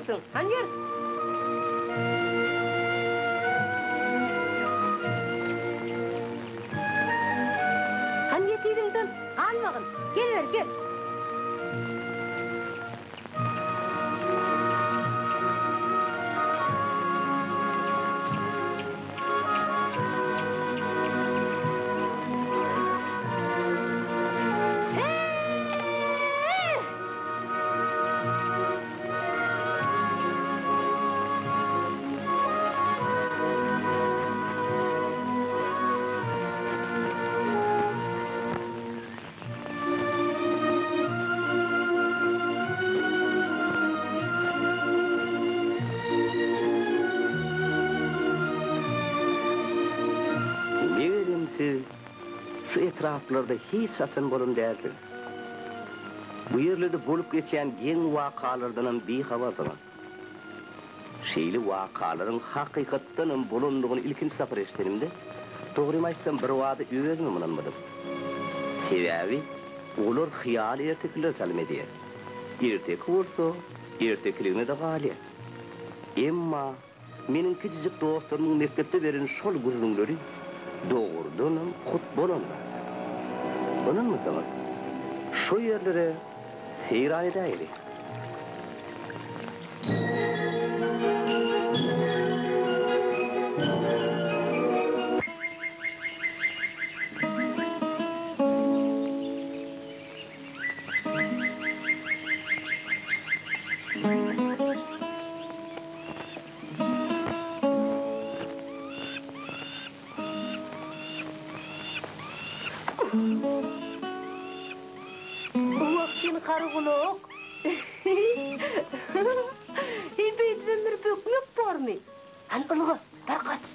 dursuň? Hany ýör! Hany ýet yzymdan, galmagyn! Gel beri, gel! Megerem siz şu etraplarda hiç haçan bolan dälsiňiz. Bu ýerlerde bolup geçýän geň wakalardanam bihabarsyňyz. Şeýle wakalaryň hakykatdanam bolandygyny ilkinji sapar eşidenimde, dogrymy aýtsam, birbada özümem ynanmadym. Sebäbi olar hyýaly ertekilere çalym edýär. Erteki bolsa, ertekiligine-de galýar. Emma meniň kiçijik dostlarymyň mekdepde beren şol gürrüňleri dogrudanam hut bolan zat. Ynanmasaňyz, şo ýerlere Seýran edäýeli. Wah, sen garagulak! Heý, beýdibem bir bökmek bormy? Hany, ylga, bar gaç!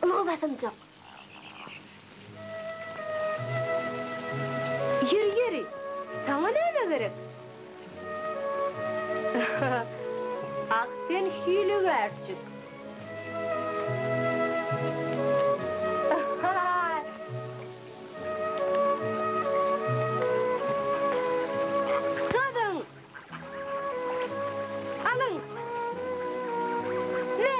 Ylga basymjak! Ýeri, ýeri, saňa näme gerek? Ah, sen hilegärçik! Tutuň! Alyň! Me!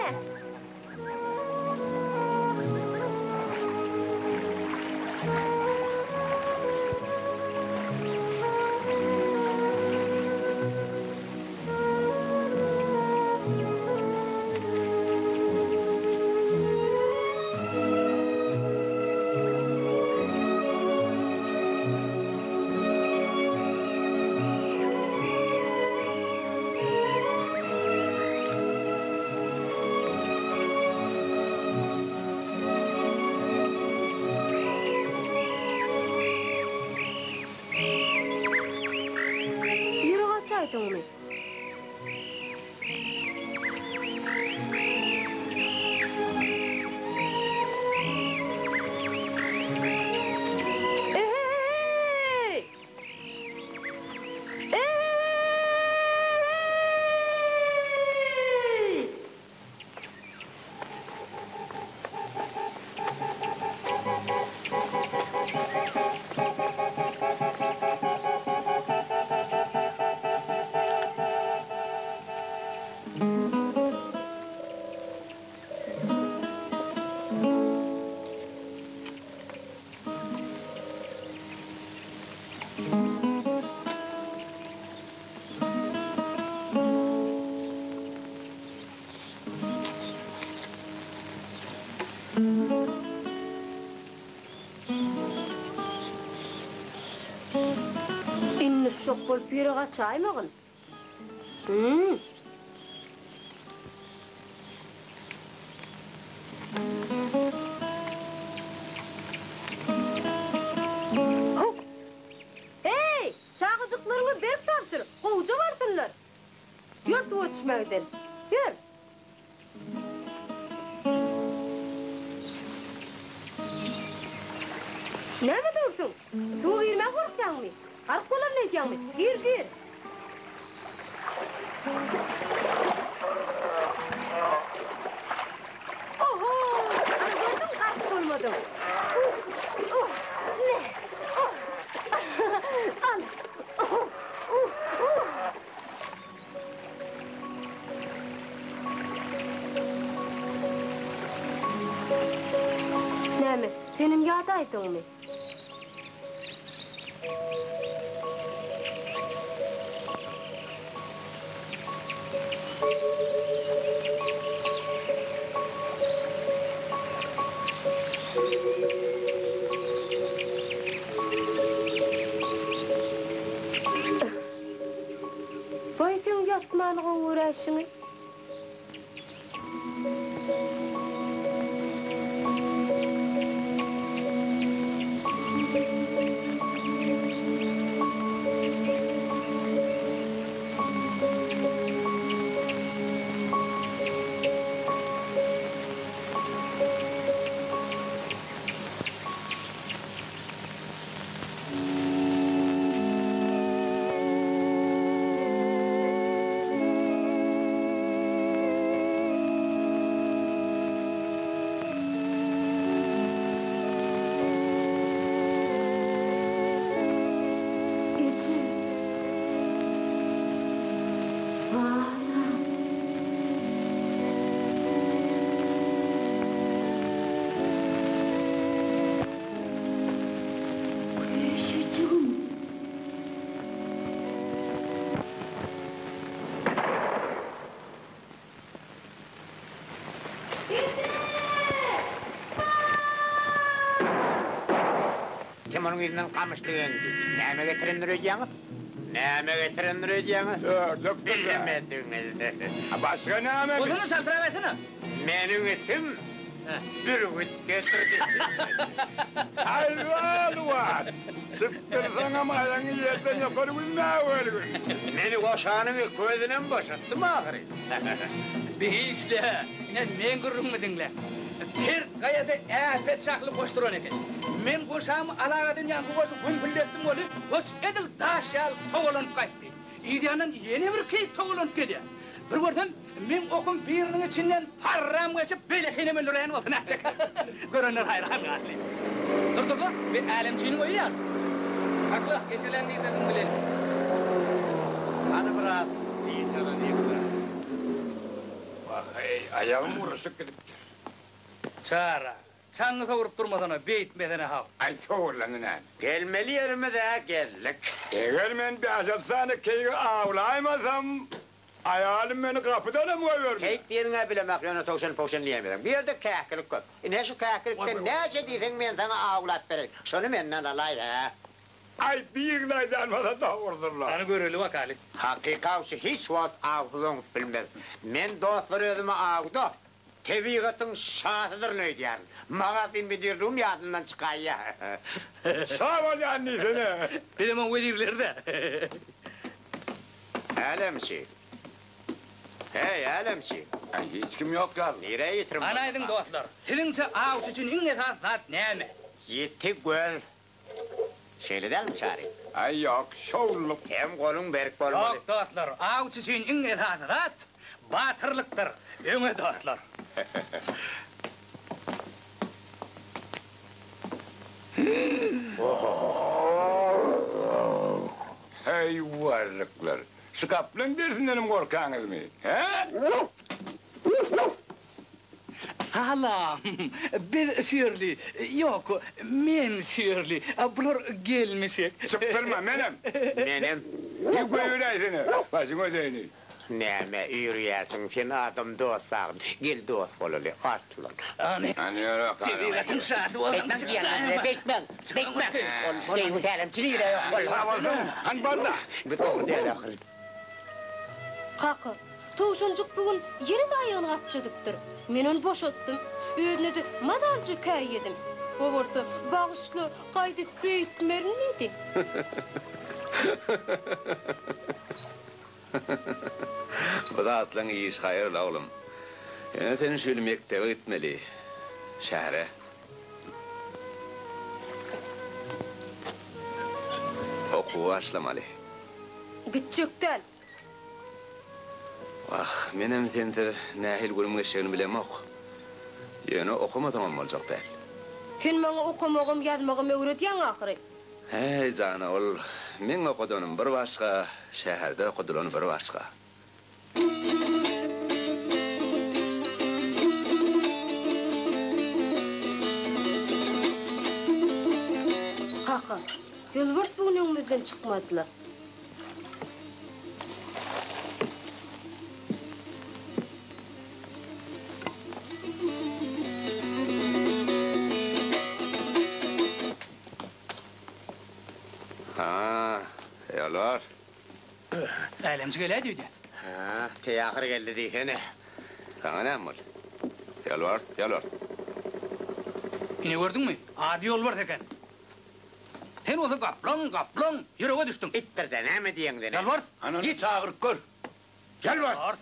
Ýürek açaýdyňmy? Ehe-he-heý! Ehe-he-heý! Indi şok bolup ýere gaçaýmagyn. Hü. Huk! Heý, çagajyklaryňa berk tabşyr, gowja barsynlar. Ýör suwa düşmäge sen. Ýör. Näme dursuň? Suwa girmäge gorkýaňmy? Gark bolaryn öýdýäňmi? Gir, gir. Oho! Ana gördüňmi gark bolmadyň. Uh! Uh! Me! Uh! Al! Uh! Uh! Uh! Senem ýadaýdyňmy? Baý seň ýatmany gowy göräýşiňi. Eje. Balam. Köşejigim. Kim onuň yzyndan gamyşly eňdi. Näme getirendir öýdýäňiz? Näme getirendir öýdýäňiz? Ördekdir-dä. Bilmediňiz. Başga nämemi? Oduny çaltrak aýtsana. Meniň itim bürgüt getirdi. Aý, Çypdyrsaňam aýagyňy ýerden ýokary gülmäwergin. Meni goşanyň gözünem boşatdym ahyry. Bi işle, ine meň gürrüňimi diňle. Ter gaýada äpet şahly goş duran eken. Men goşamy alagadan ýaňky goşy gümpüldetdim weli, goç edil daş ýaly togalanyp gaýtdy. Yz ýandan ýene bir keýik togalanyp gelýär. Bir görsem, meň okum biriniň içinden parram geçip, beýlekinem öldüräýen bolsa nätjek? Görenler haýran galdy. Dur, dur-da, bi älemçiniň öýi ýaly. Sakla, geçelän diýseňiň bileli. Hany biraz dynç alalyk-da. Wah-eý, aýagym guruşyp gidipdir. Çara, Çaňňy sowrup durmasana, beýtmesene haw. Aý, sowurlany näme? Gelmeli ýerimiz-ä geldik. Eger men bäş-alty sany keýigi awlaýmasam, aýalym meni gapydanam goýbermez. Keýik diýeniň-ä bilemok, ýöne towşan-powşan diýäýmeseň. Bu ýerde käkilik köp. Ine, şu käkilikden näçe diýseň men saňa awlap bereýin. Şony menden alaý, hä? Aý, birini aýdan bolsa dogrudyr-la. Hany göreli bakaly. Hakyky awçy hiç wagt awsyz oňup bilmez. Men dostlar özümi awda Tebigatyň şasydyryn öýdýärin. Magazin müdirligim ýadymdan çykaýýa. Şa bolýan diýsene. Bizem oň wezirleri-dä. Älemçi. Heý, älemçi. Aý, hiç kim ýok ýaly. Nirä ýitirim Hany aýdyň dostlar, siziňçe awçy üçin iň esasy zat näme? Ýiti göz. Şeýle dälmi, Çary? Aý, ýok, şowlulyk. Hem goluň berk bolmaly. Ýok, dostlar, awçy üçin iň esasy zat batyrlykdyr. Öňe, dostlar! Heý, warlyklar! Şu gaplaň dersindenem gorkaňyzmy, hä? Salam! Biz şu ýerli, ýok, men şu ýerli, bular gelmişek. Çypdyrma, menem! Menem. Bir goýberäýsene, başyň ödeýini. Näme üýrýärsiň, sen adam dost-agyn. Gel dost bolaly, arslan. Hany, tebigatyň şasy bolsaň, Beýtmäň, beýtmäň, beýtmäň. Ol deýýus älemçi nirä ýok boldy. Sag bolsun, hany bar-da. Bu dogry däl ahyry. Kaka, Towşanjyk bu gün ýene-de aýagyny gapjadypdyr. Men ony boşatdym. Özüne-de mazalyja käýedim. O bolsa, Bagyşla, gaýdyp beýtmerin diýdi. Bu zatlaň işi haýyrly, oglum. Ýöne sen şu ýyl mekdebe gitmeli. Şähere. Okuwa başlamaly. Gitjek däl. Wah, menem sensiz nähili günüm geçjegini bilemok. Ýöne okamasaňam boljak däl. Sen maňa okamagam, ýazmagam öwredýäň ahyry. Häý, jana, ol meň okadanym bir başga, şäherde okadylany bir başga. Kaka, Ýolbars bu gün öňümizden çykmadylar. Ha, Ýolbars. Älemçi geläýdi öýdýän. Hä, teýahyr geldi diýsene. Saňa näme boldy? Ýolbars, Ýolbars. Ine gördüňmi, ady Ýolbars eken. Sen bolsa gaplaň, gaplaň, ýürege düşdüň. Itdir-dä, näme diýeňde näme? Ýolbars! Anany çagyryp gör. Ýolbars!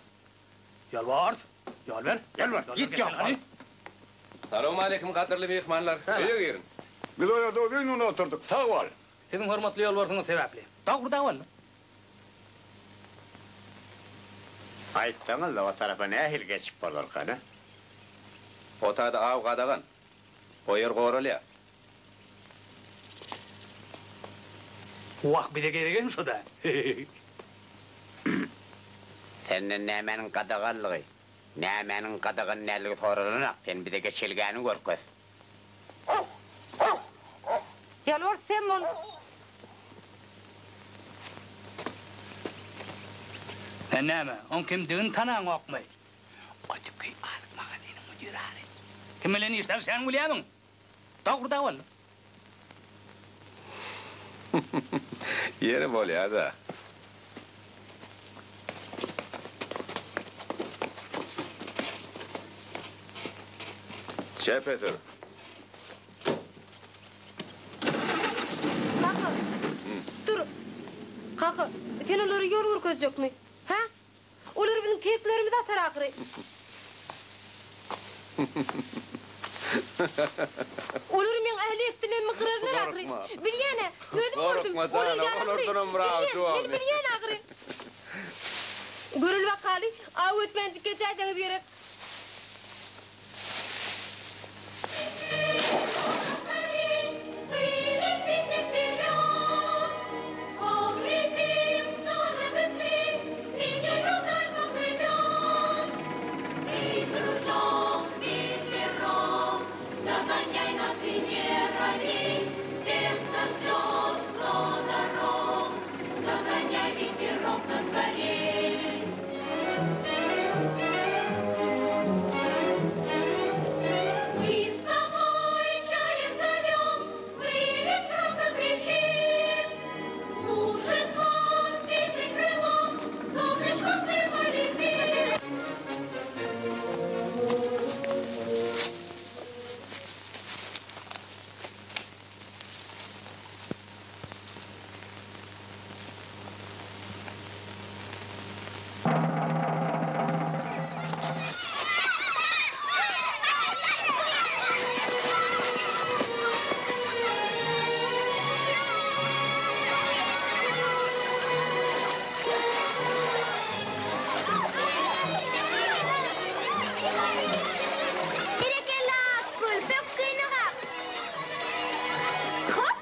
Ýolbars! Ýol ber! Ýolbars, ýit ýok bol! Salowmaleýkim gadyrly myhmanlar, öýe giriň. Biz o ýerde uzyn gün oturdyk, sag bol. Siziň hormatly ýolbarsyňyz sebäpli. Dogry da boldy. Aýtsaňyzla, o tarapa nähili geçip bolarkan, a? O taýda aw gadagan. O ýer goralýar. Wah, bize geregem şo-da. Senden nämäniň gadaganlygy, nämäniň gadagan däldigi soralanok, sen bize geçelgäni görkez. Ýalbars sen bol. Sen näme, oň kimdigini tanaňokmy? O tüki azyk magazynyň müdiri. Kim bilen iş salyşýanyňy bilýärmiň? Dogry-da boldy. Ýeri bolýa-da. Çepe sür. Kaka, dur. Kaka, sen olara ýol görkezjekmi? Hä? Olar biziň keklerimizi atar ahyry. Olar meň ähli ekdilemmi gyrarlar ahyry. Bilýän-ä, özüm gördüm, olar ýaragly. Bilýän, men bilýän ahyry. Göreli bakaly, aw etmänjik geçäýseňiz gerek. Berekella Akgül, pökgini gap! Hop!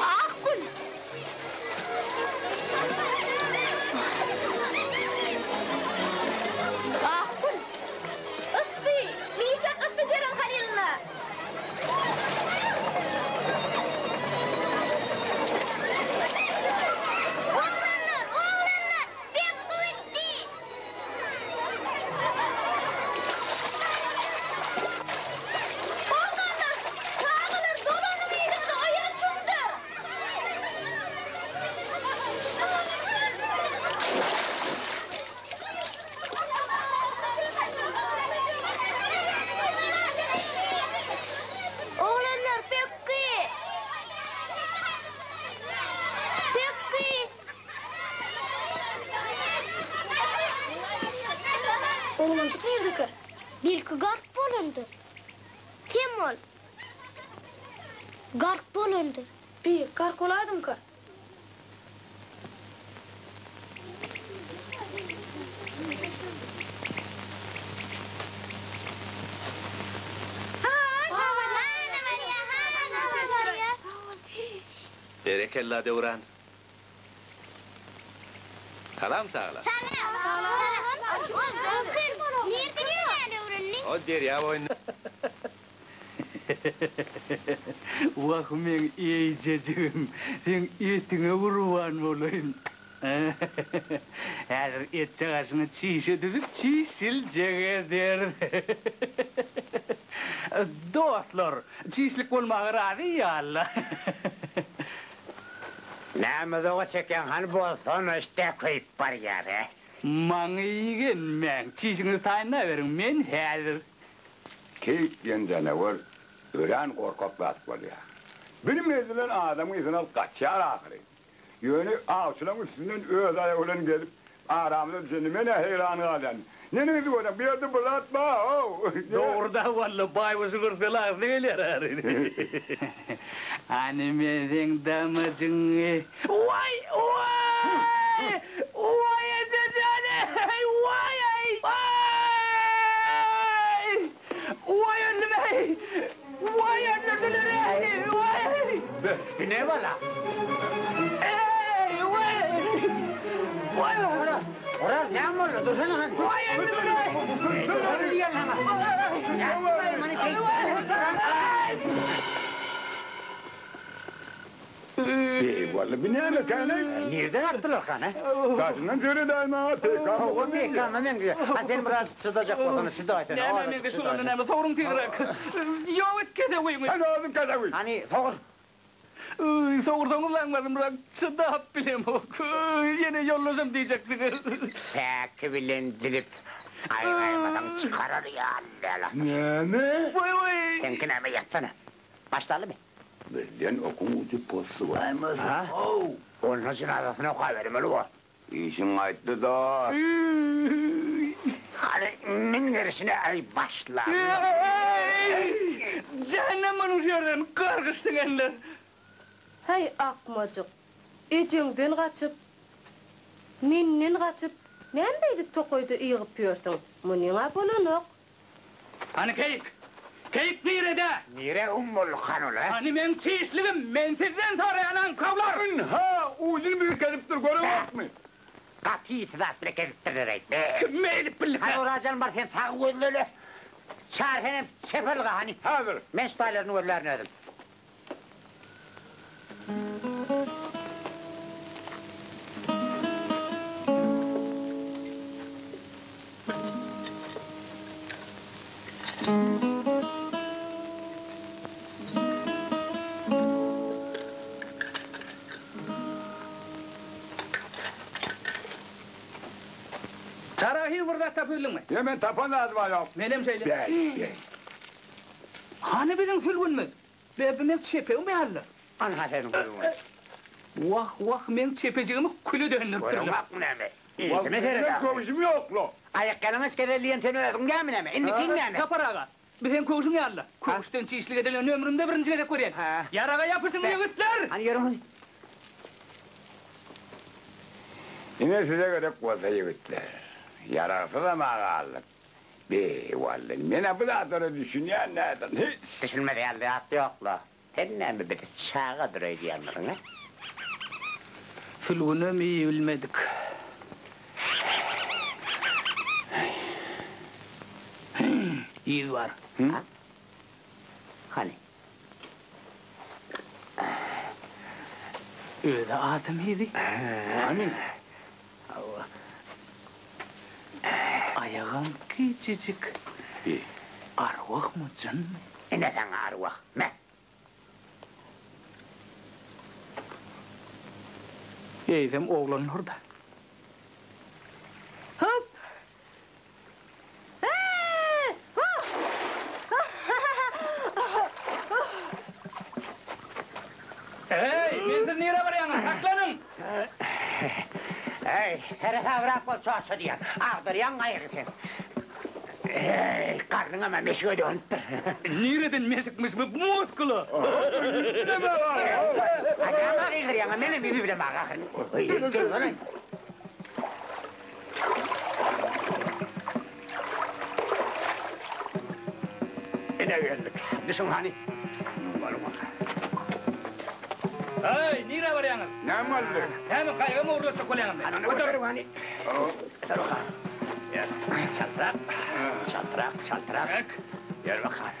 Akgül! Akgül! Yssy! Biçak yssy Jeren Halylyna! Oglanlar, oglanlar! Pökgi gitdi! Oglanlar, çagalar dolanyň yzyňyza, o ýeri çuňdur! Oglanlar pökgi! Pökgi! Oglanjyk nirdekä? Belki gark bolandyr. Kim ol? Gark bolandyr. Bi, gark bolaýdymyka? Berekella Döwran. Salam çagalar. Salam. Nirde gezmäni öwrendiň? O derýa boýunda. Wah meň eýjejigim, seň etiňe gurban bolaýyn. Häzir etjagaşyňy çişe düzüp çişiljek ederis. Dostlar, çişlik bolmaga razy ýa-la. Näme zoga çekýäň hany bolsana işdä köýüp barýar he. Maňa igenmäň, çişiňizi taýynlaberiň, men häzir. Keýik diýen janawar örän gorkak zat bolýar. Bilim edilen adamyň yzyny alyp gaçýar ahyry. Ýöne awçylaryň üstünden öz aýagy bilen gelip, aramyza düşende men-ä heýran galýan. Neneňsi görýäň, bu ýerde bir zat bar-ow! Dogry-da, walla, baýguşy görse lagzy gelýär ahyry. Hany men seň damajyňy. Waý, waý! Waý, eje jan-eý! Waý-eý! Waý! Waý, öldüm-eý! Waý öldürdüler-eý! Waý! Bu ne bala? Eý! Waý! Waý! Oraz, Oraz näme boldy? Dursana hany. Waý öldürdüler-eý! Dursana diýýän saňa. Ýatmaý, muny Eý, walla, bu näme eken-eý? Nirden atdylar hany? Daşyndan seredäý maňa, PK Hawa, PK-ma meňzeýär. Ha, sen biraz çydajak bolsaň, çydaýsana. Näme meňzeş bolanda näme, sogruň tizräk. Ýok et kesewiňi. Sen özüň kesewi. Hany, sogur. Sogursaňyz aňmazymrak, çydap bilemok. Ýene ýoldaşam diýjeksiňiz. Päki bilen dilip, gaýgaýmasaň çykarar ýaly däl. Näme? Waý-waý! Seňki näme, ýatsana. Başlalymy? Birden okuň ujy possubaýmasyn, how! Onda jynazasyny okabermeli bor. Işiň gaýtdy dost. Hany, min gerişine, aý, başla. Eý! Jähennem boluň şu ýerden, gargyş siňenler! Häý, akmajyk, ejeňden gaçyp, menden gaçyp, näme beýdip tokaýda ýygyp ýörsüň? Munyň-a bolanok. Hany keýik? Keýik nirede? Nire um boldy han ol, hä? Hany meň çişligim? Men sizden soraýan aňkawlar! Ynha, ujuny bir kesipdir, göreňokmy? Gaty ýiti zat bile kesipdirler-eý. Kim beýdip bildikä? Hany Orajan bar, sen sag gözlele. Çary senem çep ylga, hany. Häzir. Men şu taýlaryny gözlärin özüm. Çara hiç bir zat tapybildiňmi? Ýa men tapan zadym ýok. Menem şeýle. Bäý, bäý. Hany biziň sülgünimiz? Be, bu meň çepegim ýaly-la. Anha seniň gürrüňiň. Wah, wah, meň çepejigimi küle dönderipdirler. Görüňakmy näme? Yzyna seret Meň ahyry. köwşüm ýok-la. Aýakýalaňaç gezer diýen sen özüň dälmi näme? Indikiň näme? Sapar aga, bu seň köwşüň ýaly-la. Köwüşden çişlik edilenini ömrümde birinji gezek görýän. Ýaraga ýapyşyň, ýigitler! Hany ýörüň hany. Ine size gerek bolsa ýigitler. Ýaragsyzam-a galdyk. Be, wally, men-ä bu zatlara düşünýän däldim hiç. Düşünmez ýaly zat ýok-la. Sen näme bizi çagadyr öýdýänmidiň, a? Sülgünem iýibilmedik. Yz bar. Ha? Hany? Özi adam yzy. Hany? Hawa. Aýagam kiçijik. Arwahmy, jynmy? Ine saňa arwah, me! Eýsem oglanlar-da. Hop! Eý! Eý, mensiz nirä barýaňyz? Saklanyň! Eý, seresabrak bol, çoça diýýän. Agdarýaň gaýygy sen. Eý, garnyňam-a meşige dönüpdir. Nireden meşikmiş bu muskula? A näme gygyrýaň-a, menem ýüzi bilemok ahyryn. Eý, Ine geldik. Düşüň hany. Eý, nirä barýaňyz? Näme boldy? Näme, gaýygymy ogurlatjak bolýaňyzmy? Göter! Çaltrak, çaltrak, çaltrak. Ýör bakalym.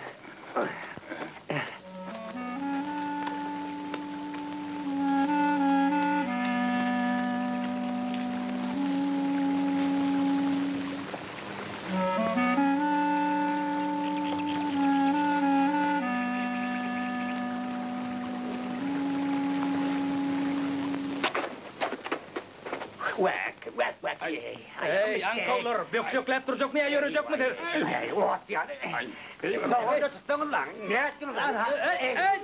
Wäk, wäk, wäk. Eý, aňkawlar, bökjekläp durjakmy ýa ýörejekmi siz? Eý, ot ýaly. Dogry tutsaňyz lan, nätdiňiz lan? Eý, eý!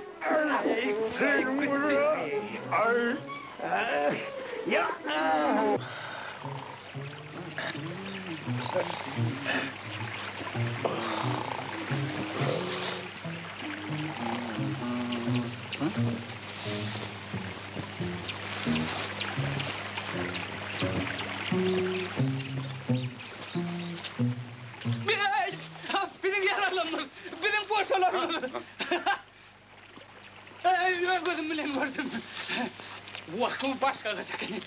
Aý! Ýa! Biziň ýaralarymyz, biziň goşalarymyz. Öz gözüm bilen gördüm. Wah, bu başga gyş ekeni.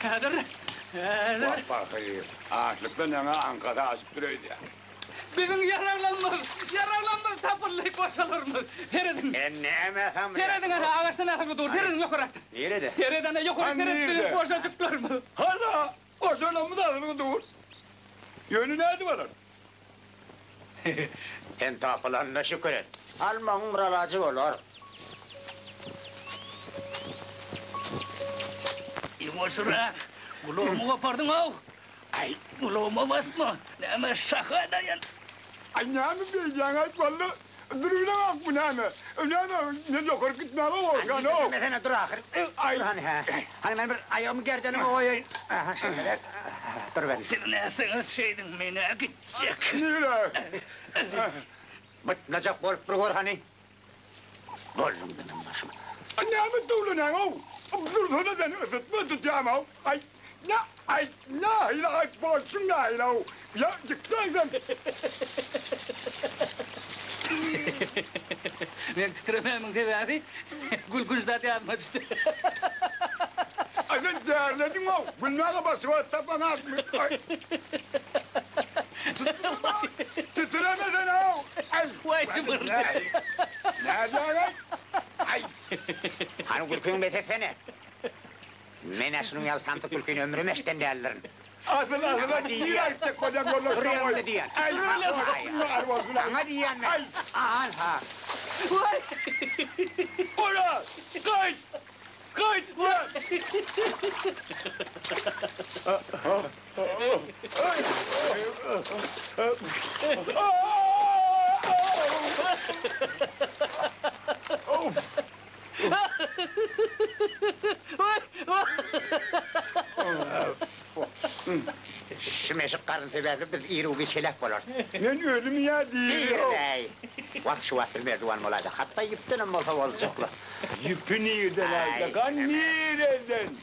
Häzir, häzir. Wah, pahyr, açlykdan ýaňa aňkasy aşypdyr öýdýän. Biziň ýaraglarymyz, ýaraglarymyz tapyldy, goşalarymyz. Serediň. Men näme samraýan? Serediň, ana, agaçdan asylgy dur. Serediň ýokarakda. Nirede? Seret, ana, ýokary seret, biziň goşajyklarymyz. Hana, goşalarymyz asylgy dur. Ýöne nädip alar? Sen tapylanyna şükür et. Almagyň bir alajy bolar. Ýuwaşrak, gulagymy gopardyň-ow! Aý, gulagyma basma, näme şaha daýan. Aý, näme beýdýäň-aýt walla, durubilemok bu näme? Näme, men ýokaryk gitmäge gorkýan-ow. Gitmesene, dur ahyry. Aý. Dur hany, hä. Hany men bir aýagymy gerdenime goýaýyn. Aha, şeýleräk. Dur ben. Siz nätseňiz şeýdiň, men-ä gitjek. Nirä? Bytnajak bolup bir gör hany. Bolduň meniň başyma. Aý, näme döwlenäň-ow? Dursana sen, ysytma tutýam-ow. Aý, nä, aý, nähili aý, bolşuň nähili-ow? Ýa, gitseň sen. Meň titremämiň sebäbi gülkünç zat ýadyma düşdi. Aý, sen derlediň-ow, gülmäge başga zat tapaňakmy? Aý. Titremesene-ow! Aý! Waý, jybyr! Nädýäň-aý? Aý! Hany gülküňi bes etsene. Men-ä şunuň ýaly samsyk gülkini ömrüm eşiden däldirin. Asyl, asyl, aý, nirä gitjek bolýaň ýoldaş Dur ýeriňde diýýän. Aý, Saňa diýýän men. Aý! An-ha. Waý! Ora! Gaýt! Gaýt! Şu meşik garyn sebäpli biz iru-giç heläk bolarys. Men ölüm ýa diri. Diri-läý. Wah, şu wagt bir merdiwan bolaýsa, hatda ýüpdenem bolsa boljakly. Ýüpi nirden aldyk-a, nireden?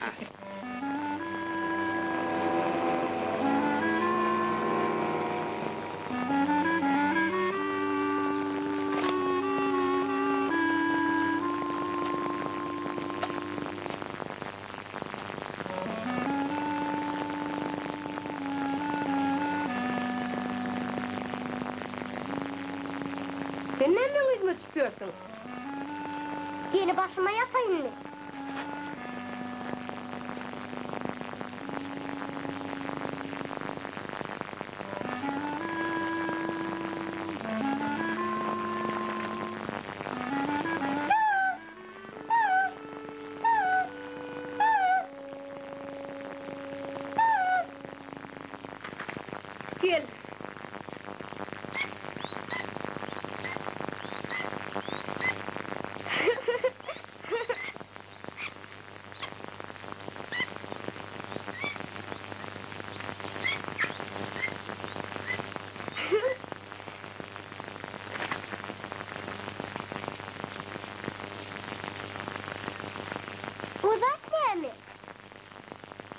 Sen näme meň yzyma düşüp ýörsüň? Seni başyma ýapaýynmy? Gel. O zat näme?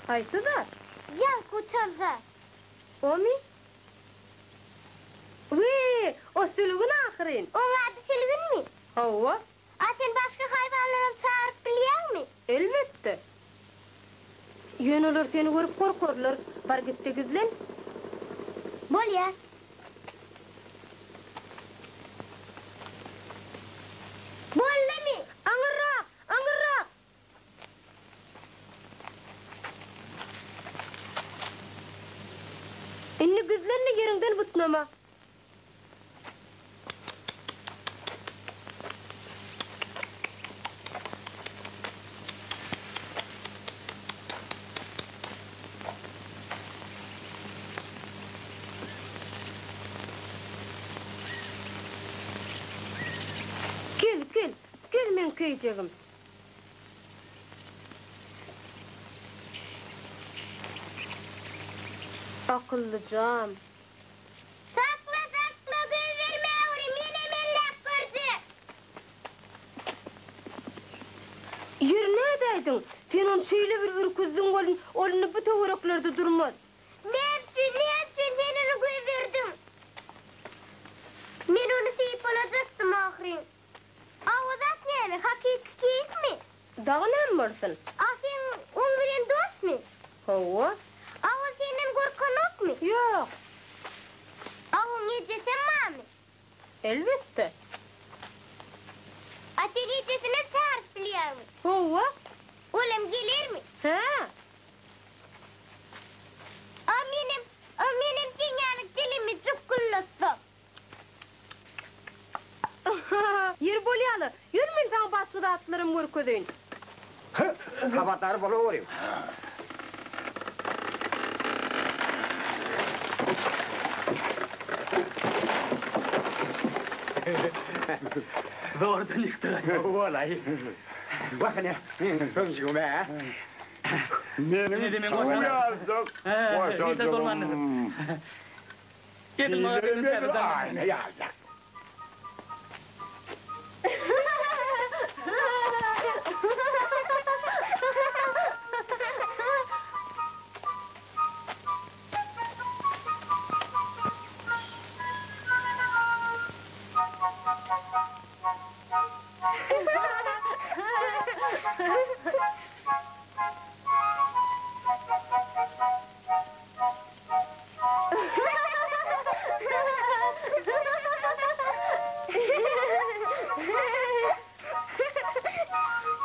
Haýsy zat? Ýaňky uçan zat. Omy? Wiý, o sülgün ahyryn. Oň ady sülgünmi? Hawa. A sen başga haýwanlaram çagyryp. Elbetde. Ýöne olar seni görüp gorkarlar. Bar git-de gizlen. Bolýa. Boldumy? Aňyrrak! Aňyrrak! Indi gizlen-de ýeriňden butnama. Gel, gel, gel meň köýjegim. Akyllyjam. Sakla, sakla, goýberme ogry, menem elläp görjek. Ýeri nädäýdiň? Sen ony şeýle bir ürküzdiň welin, ol indi bu töwereklerde durmaz. Näme üçin, näme üçin sen ony goýberdiň? Men ony sypalajakdym ahyryn. A o zat näme, hakyky keýikmi? Dagy näme bolsun? A sen oň bilen dostmy? Hawa. A ol senden gorkanokmy? Ýok. A oň ejesem barmy? Elbetde. A sen ejesinem çagyryp bilýäňmi? Hawa. Olam gelermi? Hä. A menem, a menem seň ýaly dilimi jukguldatsam. Ýeri bolýa-la, ýör men saňa başga zatlaram görkezeýin. Habardar bolaweriň. Zordan ýykdyk. Walaý. Wah ine, meniň kömjügim-ä. Meniň suw ýaljak goşajygym. Diýlerim edil aýna ýaljak.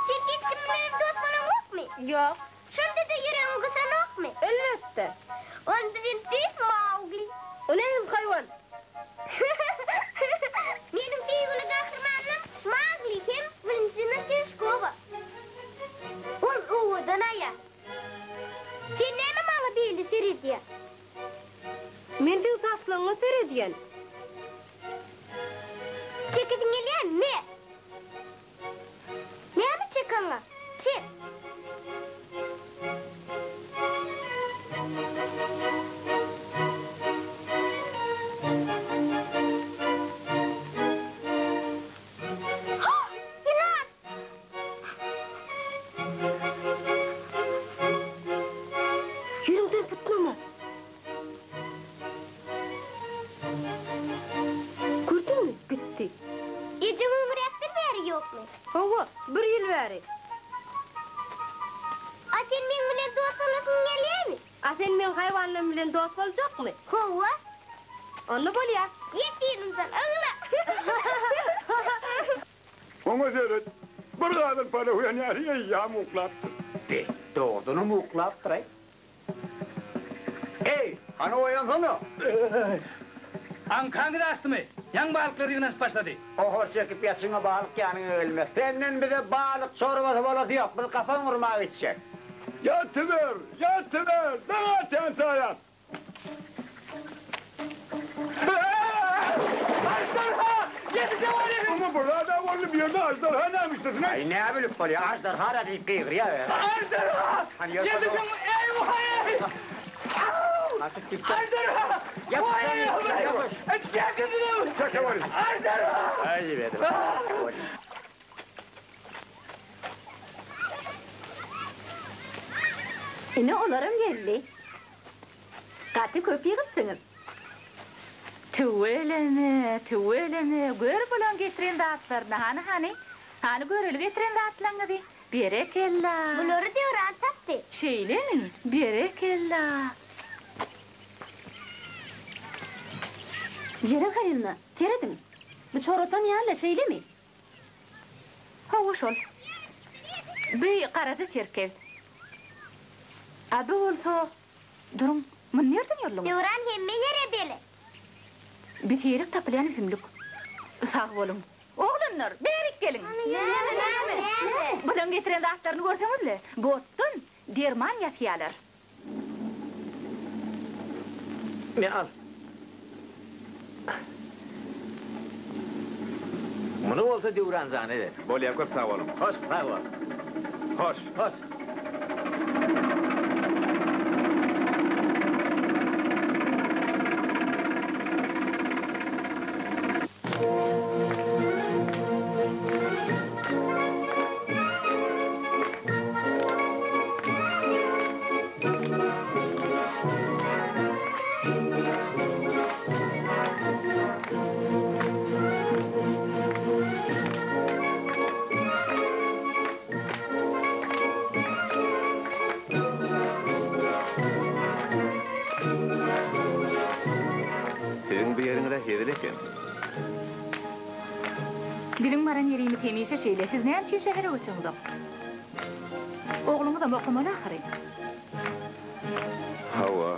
Sen hiç kim bilenem dost bolaňokmy? Ýok. Şonda-da ýüregiň gysanokmy? Elbetde. Onda sen tüýs Maugli. O nähili haýwan? Meniň söýgüli gahrymanym Maugli hem Walentina Tereshkowa. Ol owadan aýal. Sen näme maňa beýle seredýäň? Men seň saçlaryňa seredýän. Çekesiň gelýärmi? Me! Näme çekaňa? Çek! Ýylan! Ýeriňden butnama. Gördüňmi, gitdi. Ejeň öňräkden bäri ýokmy? Hawa, bir ýyl bäri. A sen meň bilen dost bolasyň gelýärmi? A sen meň haýwanlarym bilen dost boljakmy? Hawa. Onda bolýar. Ýet yzymdan, ogla! Oňa seret, bir gadyr palaw ýanýar, eýýäm uklapdyr. Be, dogrudanam uklapdyr-aý. Eý, hany oýansana! Aňkaňyz açdymy? Ýaňy balyklar ýygnanyşyp başlady. Gohar çekip ýatyňa balyk ýanyňa gelmez. Senden bize balyk çorbasy bolasy ýok, biz gapan gurmaga gitjek. Ýatyber, ýatyber, daň atýança ýat! Aždarha! Ýetişeweriň! Muňa bir zad-a boldy, bu ýerde aždarha näme işlesin-aý? Aý, näbilip bolýar, aždarha-da diýip gygyrýar. Aždarha! Ýetişiň, eý-waý! Aždarha! Waý-waý! Çekiniň! Çekeweriň! Aždarha! Ine olaram geldi. Gaty köp ýygypsyňyz. Tüweleme, tüweleme, gör bulaň getiren zatlaryny, hany, hany, hany göreli getiren zatlaňyzy. Berekella! Bulary Döwran tapdy. Şeýlemi? Berekella! Jeren Halilna, serediň! Bu çoratan ýaly, şeýlemi? Hawa, şol. Bu garaja çerkez. A bu bolsa, duruň, muny nirden ýolduňyz? Döwran hemme ýere belet. Bu seýrek tapylýan ösümlik. Sag boluň. Oglanlar, bärik geliň! Näme, näme? Bulaň getiren zatlaryny görseňiz-le, bu otdan derman ýasýarlar. Me al. Muny bolsa Döwran jana ber. Bolýa köp sag boluň. Hoş sag bol. Hoş. Hoş. Siziň bu ýeriňiz-ä hezil eken. Biziň baran ýerimiz hemişe şeýle, siz näme üçin şähere göçeňzok? Ogluňyzam okamaly ahyry. Hawa,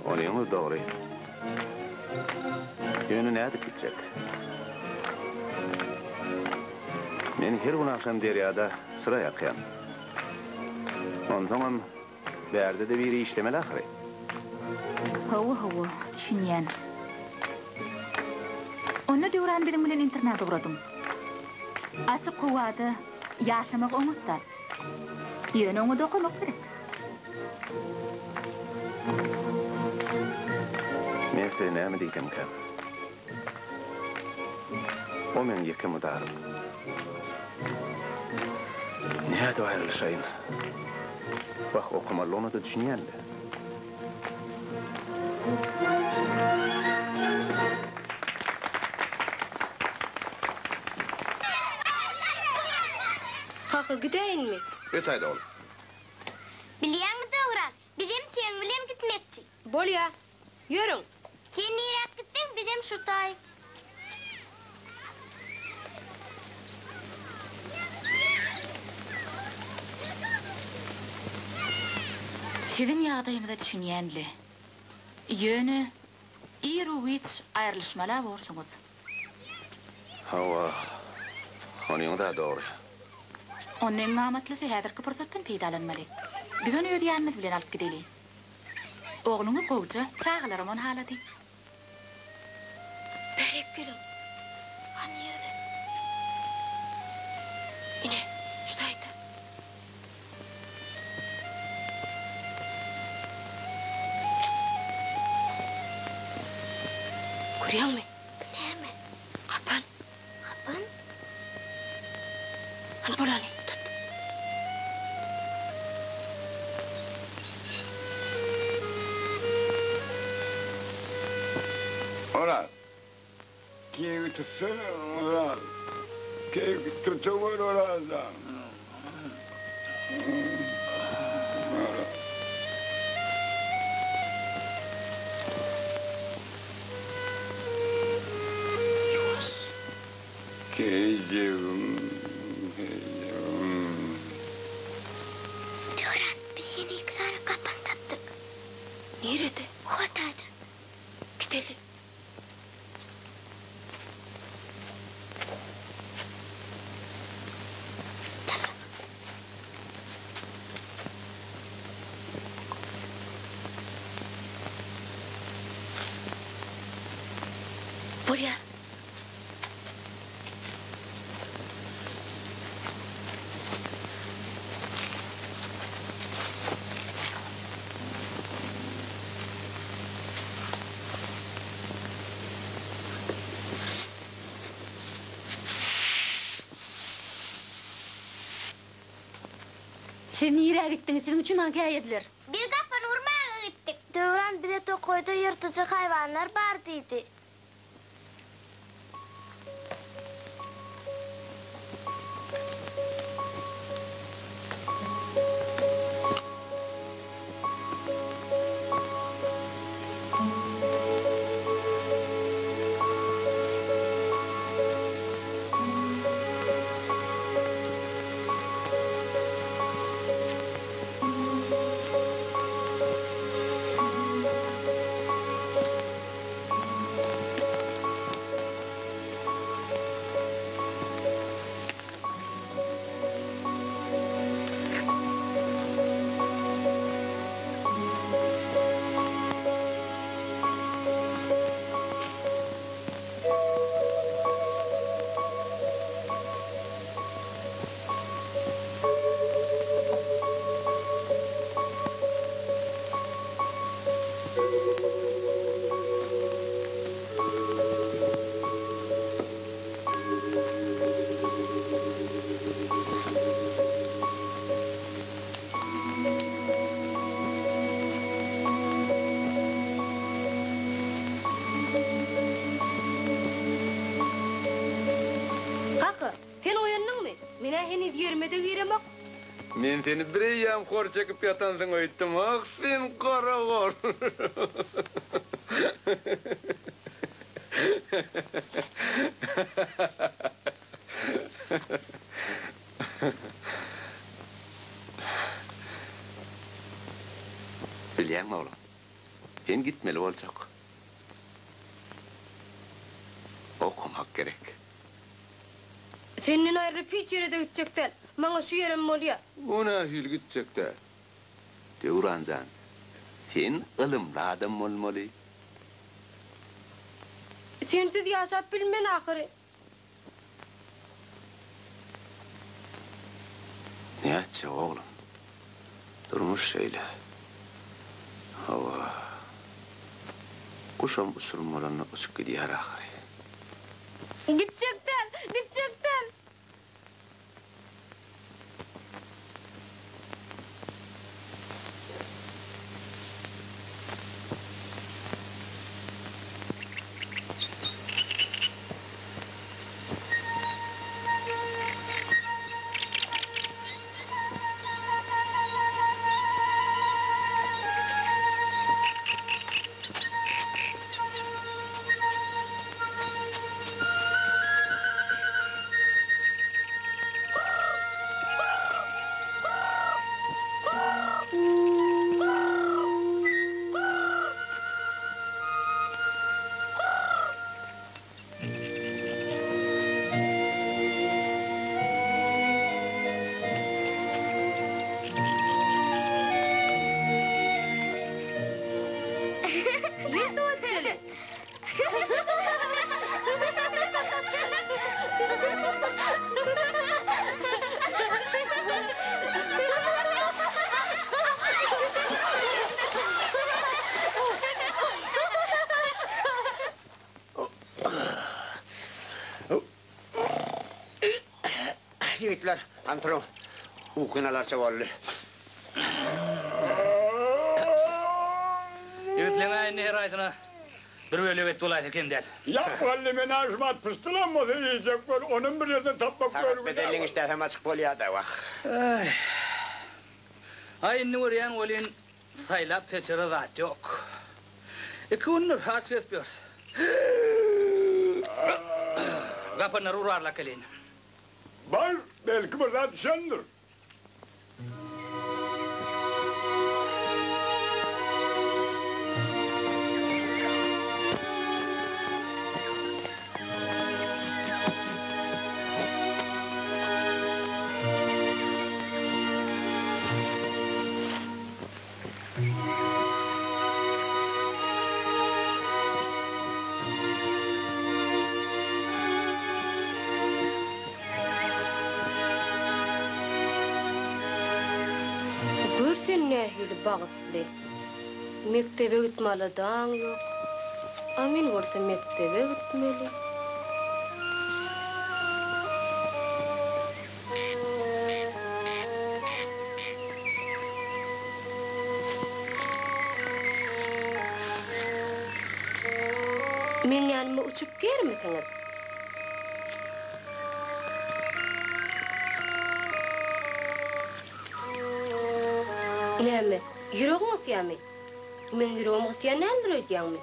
onyňyz dogry. Ýöne nädip gitjek? Men her gün agşam derýada çyra ýakýan. Onsoňam bärde-de biri işlemeli ahyry. Hawa, hawa, düşünýän. Onda Döwran biziň bilen internada ugradyň. Açyk howada ýaşamak oňat zat. Ýöne oňa-da okamak gerek. Men size näme diýsemkäm? O meň ýeke mydarym. Nädip aýrylyşaýyn? Wah, okamalygyna-da düşünýän-le. Kaka, gidäýinmi? Ötäýdi ol. Bilýäňmi Döwran, bizem seň bilen gitmekçi. Bolýa. Ýörüň. Sen niräk gitseň, bizem şu taý. Siziň ýagdaýyňyza düşünýän-le. Ýöne, iru-giç aýrylyşmaly-a borsuňyz. Hawa, onyň-da dogry. Onda iň amatlysy häzirki pursatdan peýdalanmaly. Biz ony öz ýanymyz bilen alyp gideli. Ogluňyz gowja, çagalaram ony halady. Bärik geliň. Han nirede? Ine, şu taýda. Görýäňmi? Näme? Gapan. Gapan? Hany bolaly, tut. Oraz, keýigi tutsana, Oraz. Keýigi tutaweri, Oraz jan. Ýuwaş. Keýijigim, keýijigim. Döwran, biz ýene iki sany gapan tapdyk. Nirede? Hotada. Gideli. Bolýar. Siz nirä gitdiňiz? Siziň üçin maňa käýediler. Biz gapyny urmaga gitdik. Döwran bize tokaýda ýyrtyjy haýwanlar bar diýdi. Men-ä heniz ýerime-de giremok. Men seni bireýýäm hor çekip ýatansyň öýtdüm, ah, sen garagol! Bilýäňmi, oglum, sen gitmeli boljak. Okamak gerek. Senden aýrylyp hiç ýere-de gitjek däl. Maňa şu ýerem bolýa. O nähili gitjek däl? Döwran jan, sen ylymly adam bolmaly. Sensiz ýaşap bilmen ahyry. Nätjek oglum. Durmuş şeýle. Hawa. Guşam uçurym bolanda uçup gidýär ahyry. Gitjek däl, gitjek däl. Ýet oňa düşeli. Ýigitler, antro, ukynalarça boldy. Ýigitleň-ä indi her aýsyna bir bölek et bolaýsa kem däl. Ýa mugallym ene aşmat pyşdylam bolsa iýjek bol, onam bir ýerden tapmak Sagat görgüli bedelliň işdäsem açyk bolýa-da, wah. Aý, indi görýän welin, saýlap-seçere zat ýok. Iki gündür aç gezip ýörüs. Gapanlary urarlap geleýin. Bar, belki bir zat düşendir. Gör sen nähili bagtly. Mekdebe gitme aladaň ýok. A men bolsa mekdebe gitmeli. Meň ýanyma uçup germisiňiz? Näme, ýüregiň gysýamy? Meň ýüregim gysýan däldir öýdýäňmi?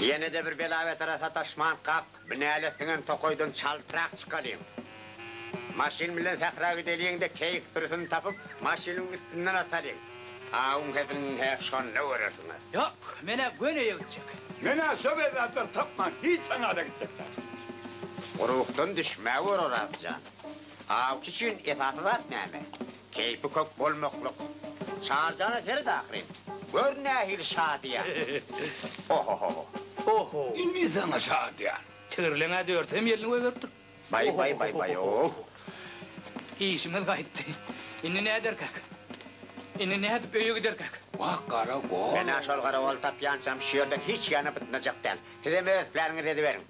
Ýene-de bir bela-betara sataşmankak, binäle siňen tokaýdan çaltrak çykalyň. Maşyn bilen sähra gideliň-de, keýik sürüsini tapyp, maşynyň üstünden atalyň. Awuň hezilini-hä şonda görersiňiz. Ýok, men-ä göni öýe gitjek. Men-ä şo bezzatlar tapman, hiç aňada gitjek däl. Ruhdan düşmäwer, Oraz jan. Awçy üçin esasy zat näme? Keýpi kök bolmaklyk. Çarjana seret ahyryn. Gör nähili şadyýan. Ohohoho. Oho. Indi saňa şadyýan. Tigirleň-ä dörtem ýelini goýberipdir. Baý baý baý baý oh. Işimiz gaýtdy. Indi näderkäk? Indi nädip öýe giderkäk? Wah gara gol. Men-ä şol gara goly tapýançam şu ýerden hiç ýana bytnajak däl. Sizem öz islänňizi ediberiň.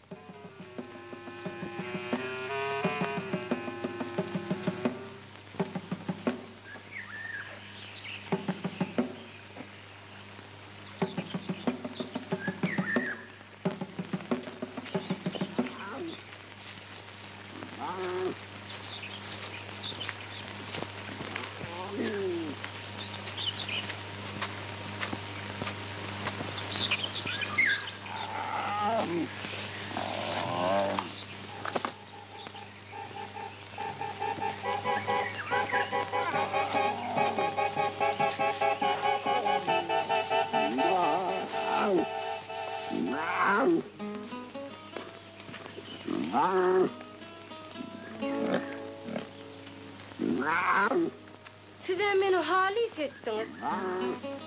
Siz-ä meni halys etdiňiz.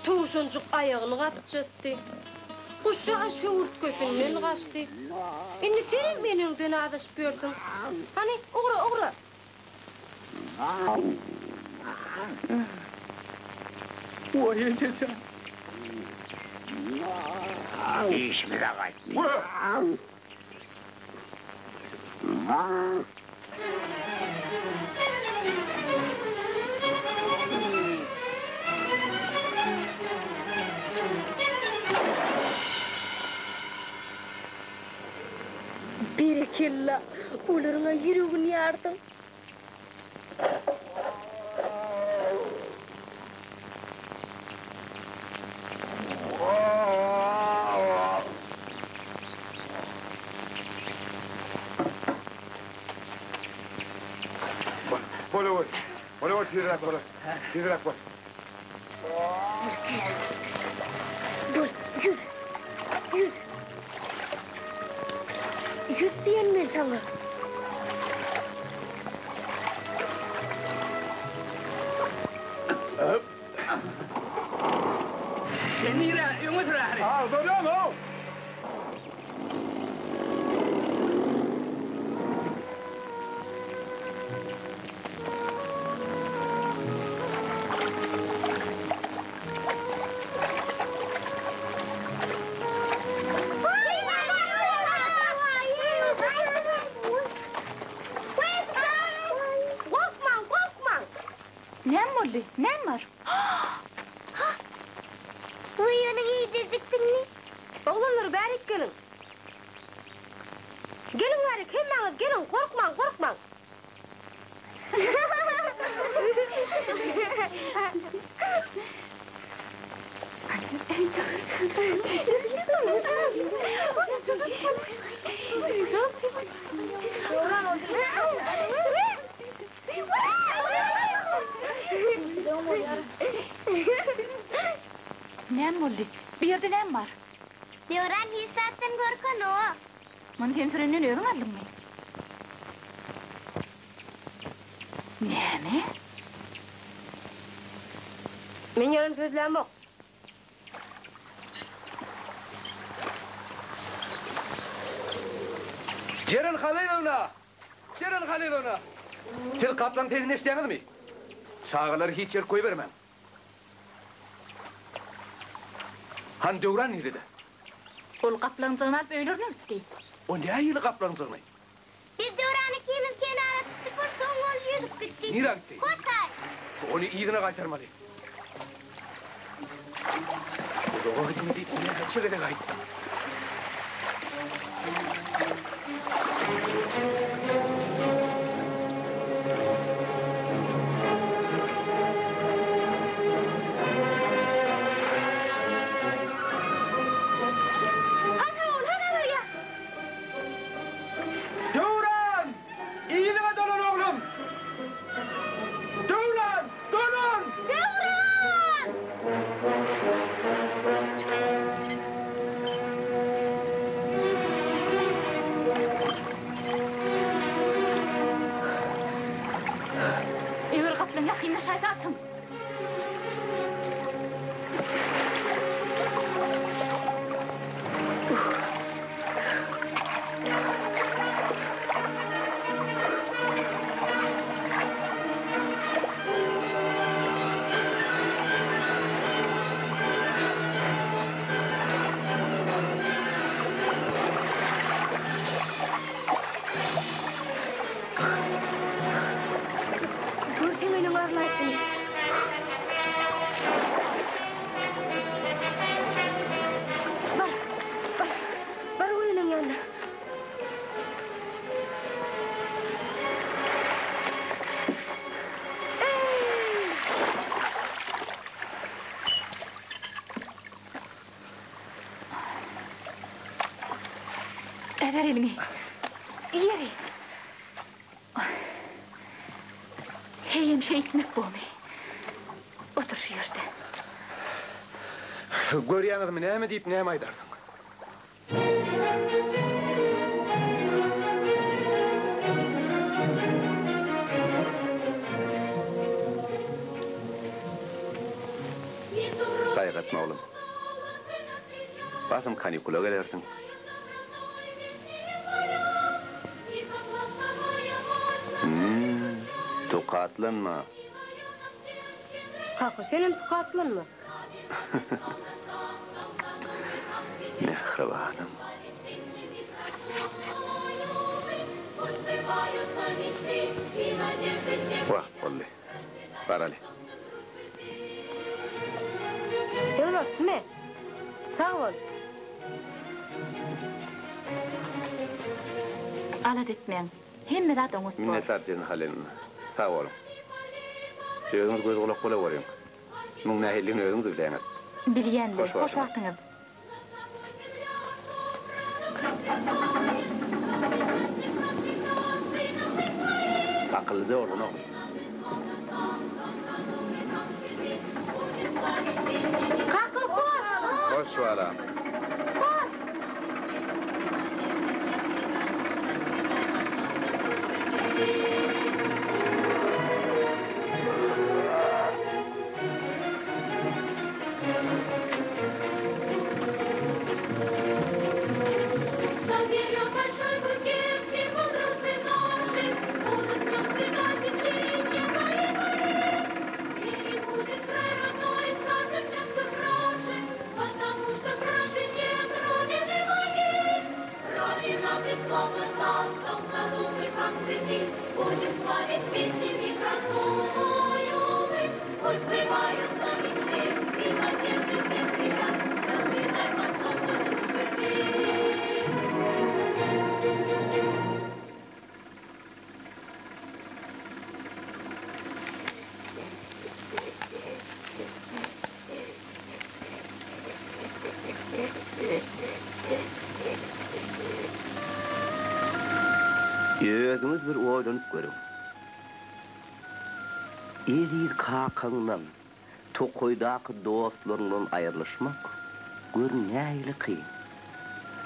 Towşanjyk aýagyny gapjatdy. Guşjaga şöwürtgesinden gaçdy. Indi senem eneňden azaşyp ýörsüň. Hany, ugra, ugra! Waý, eje jan! Işimize gaýtdy. Berekella, olaryň-a ýüregini ýardyň. Bol, bol, bol, bol, tizräk bol, tizräk bol. Bol, ýüz, ýüz. Ýüz diýen men saňa. Sen nirä, öňe sür ahyry. Agdarýan-ow! Gorkmaň, gorkmaň! Näme boldy? Näme bar? Weý, ony iýdirjikdiňmi? Oglanlar, bärik geliň! Geliň bärik, hemmäňiz geliň, gorkmaň, gorkmaň! Näme boldy? Bu ýerde näme bar? Döwran hiç zatdan gorkanok. Muny sen sürenden özüň aldyňmy? Näme? Men ýalan sözlämok. Jeren Halylowna! Jeren Halylowna! Siz gaplaň sesini eşidýäňizmi? Çagalary hiç ýerik goýbermäň. Hany Döwran nirede? Ol gaplaňjygyny alyp öýlerine gitdi. O nähili gaplaňjygyny? Biz Döwran ikimiz kenara çykdyk bir soň ol ýüzüp gitdi. Nirä gitdi? Hotaý. Ony yzyna gaýtarmaly. Uzaga gitme diýip näçe gezek aýtdym. Hana ol, hana barýar. Döwran! Yzyňa dolan oglum! Döwran! Dolan! Döwran! Eger gaplaň ýakynlaşaýsa atyň! Görse meniň arlaýşymy. Bar, bar, bar goýnuň ýanyna. Eý! Äber eliňi. Ýeri. Heýem şeýtmek bormy? Otur şu ýerde. Görýäňizmi, näme diýip näme aýdarsyň? Gaýgy etme oglum. Basym kanikula gelersiň. Hüm, tukatlanma. Kaka, senem tukatlanma. Mähribanym. Wagt boldy. Baraly. Döwlet, me. Sag bol. Alada etmäň. Hemme zat oňat bor. Minnetdar Jeren Halylovna. Sag boluň. Özüňiz göz-gulak bolaweriň. Muň nähilidigini özüňiz bilýäňiz. Bilýän-le. Hoş Hoş wagtyňyz. wagtyňyz. Akyllyja bolgun ogul. Kaka, hoş! Hoş balam. Hoş! Özüňiz bir oýlanyp görüň. Eziz kakaňdan, tokaýdaky dostlaryňdan aýrylyşmak, gör nähili kyn.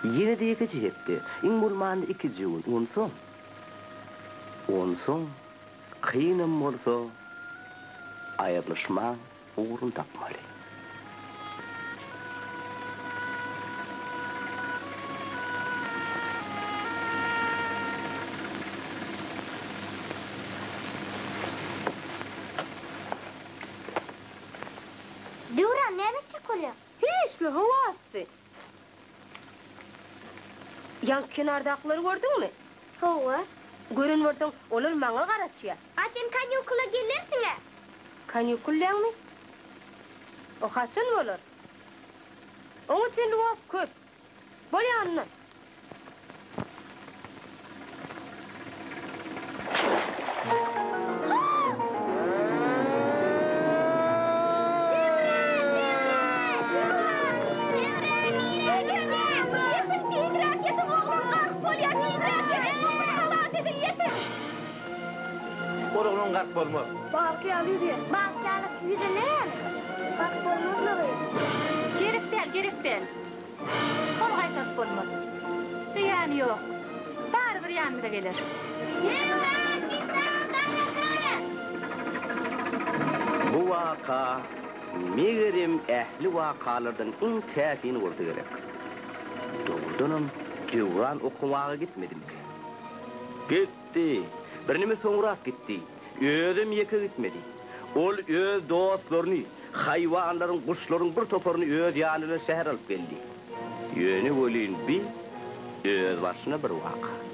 Ýene-de ýekeje hepde, iň bolmanda ikije gün, onsoň, onsoň kynam bolsa aýrylyşmaň ugruny tapmaly. Döwran, näme etjek bolýaň? Hiç-le, howa yssy. Ýaňky kenardakylary gördüňmi? Hawa. Gören bolsaň, olar maňa garaşýar. A sen kanikula gelersiň-ä? Kanikul diýýäňmi? O haçan bolar? Oňa çenli wagt köp. Bol ýanyna. Ol oglan gark bolmaz. Balyk ýaly ýüzýär. Balyk ýaly ýüze näme? Gark bolmazlygy. Gerek däl, gerek däl. Ony gaýtaryp bolmaz. Zyýany ýok. Barybir ýanymyza geler. Bu waka, megerem, ähli wakalardan iň täsini bolsa gerek. Dogrudanam, Döwran okamaga gitmedimikä? Gitdi. Birneme soňrak gitdi. Özem ýeke gitmedi. Ol öz dostlaryny, haýwanlaryň, guşlaryň bir toparyny öz ýany bilen şähere alyp geldi. Ýöne welin bi özbaşyna bir waka.